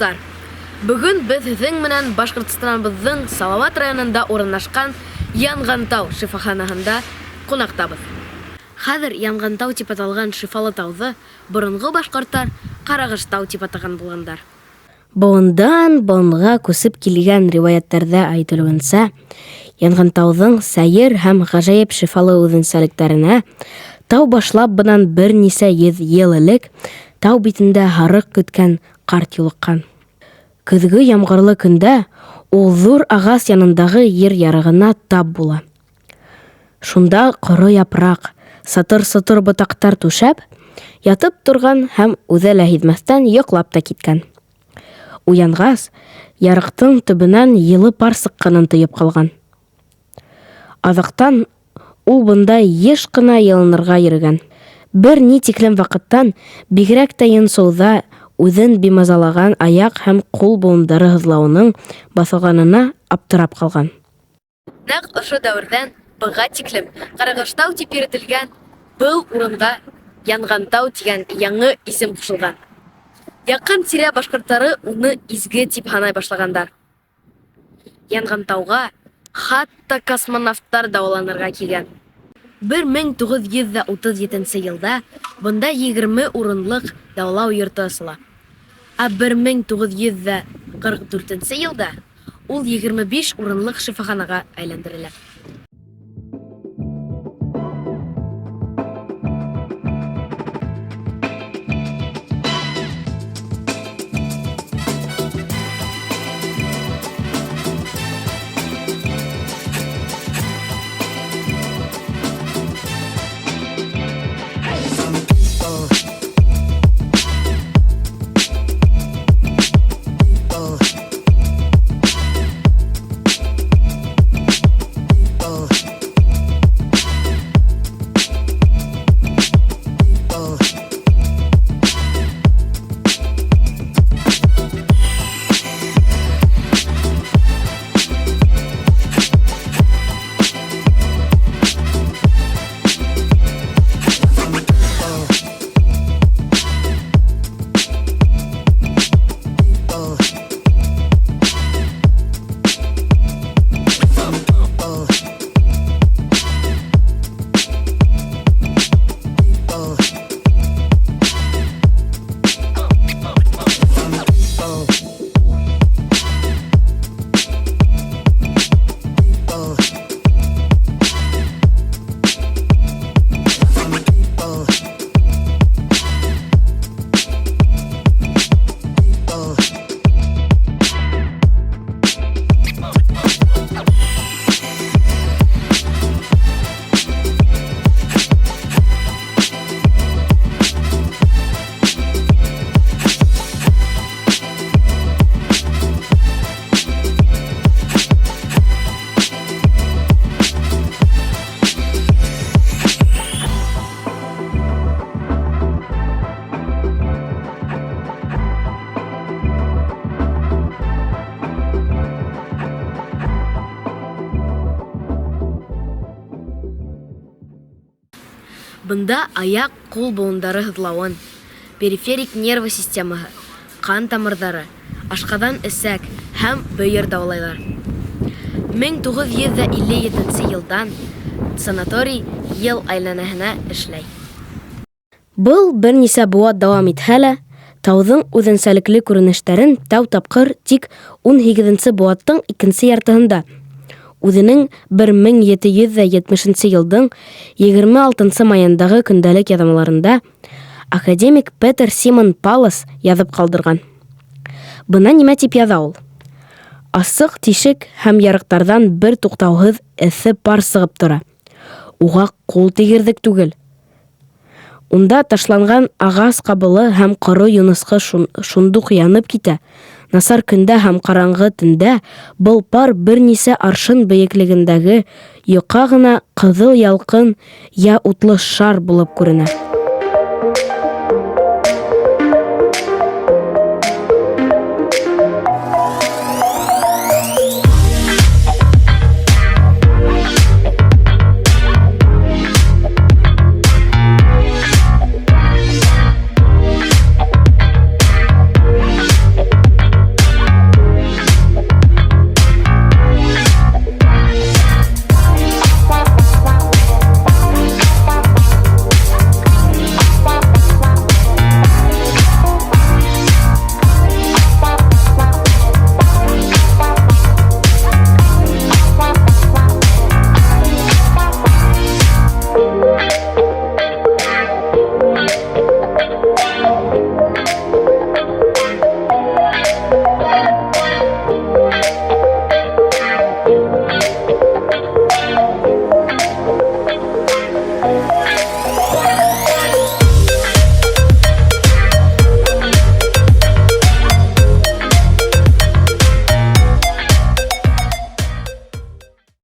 дуҫтар! Бөгөн беҙ һеҙҙең менән Башҡортостаныбыҙҙың Салауат районында урынлашҡан Янғантау шифаханаһында ҡунаҡтабыҙ. Хәҙер Янғантау тип аталған шифалы тауҙы боронғо башҡорттар Ҡарағыштау тип атаған булғандар. Быуындан-быуынға күсеп килгән риүәйәттәрҙә әйтелеүенсә, Янғантауҙың сәйер һәм ғәжәйеп шифалы үҙенсәлектәренә тау башлап бынан бер нисә йөҙ йыл элек тау битендә һарыҡ көткән ҡарт юлыҡҡан. Көҙгө ямғырлы көндә ул ҙур ағас янындағы ер ярығына тап була. Шунда ҡоро япраҡ, сатыр-сотор ботаҡтар түшәп, ятып торған һәм үҙе лә һиҙмәҫтән йоҡлап та киткән. Уянғас, ярыҡтың төбөнән йылы пар сыҡҡанын тоеп ҡалған. Аҙаҡтан ул бында йыш ҡына йылынырға йөрөгән. Бер ни тиклем ваҡыттан, бигерәк тә йонсоуҙа үҙен бимазалаған аяҡ һәм ҡул быуындары һыҙлауының баҫылғанына аптырап ҡалған. Нәкъ ошо дәүерҙән быға тиклем Ҡарағаштау тип йөрөтөлгән был урынға Янғантау тигән яңы исем ҡушылған. Яҡын-тирә башҡорттары уны изге тип һанай башлағандар. Янғантауға хатта космонавттар дауаланырға килгән. 1937 нсе йылда бында 20 урынлыҡ дауалау йорто асыла. Ә 1944 нсе йылда Ул 25 урынлык шифаханага әйләндерелә. Бында аяҡ-ҡул быуындары һыҙлауын, периферик нервы системаһы, ҡан тамырҙары, ашҡаҙан-эсәк һәм бөйөр дауалайҙар. 1957 нче елдан санаторий ел әйләнәһенә эшләй. Был бер нисә быуат дауам итһә лә, тауҙың үҙенсәлекле күренештәрен тәү тапҡыр тик унһигеҙенсе быуаттың икенсе яртыһында, үҙенең 1770 нче елдың 26 нчы майындағы көндәлек яҙмаларында академик Петер Симон Палас яҙып ҡалдырған. Бына нимә тип яҙа ул. Асыҡ тишек һәм ярыҡтарҙан бер туҡтауһыҙ эҫе пар сығып тора. Уға ҡул тейгерҙек түгел. Унда ташланған ағас ҡабылы һәм ҡоро юнысҡы шундуҡ янып китә. Насар көндә һәм ҡараңғы төндә был пар бер нисә аршын бейеклегендәге йоҡа ғына ҡыҙыл ялҡын йә утлы шар булып күренә.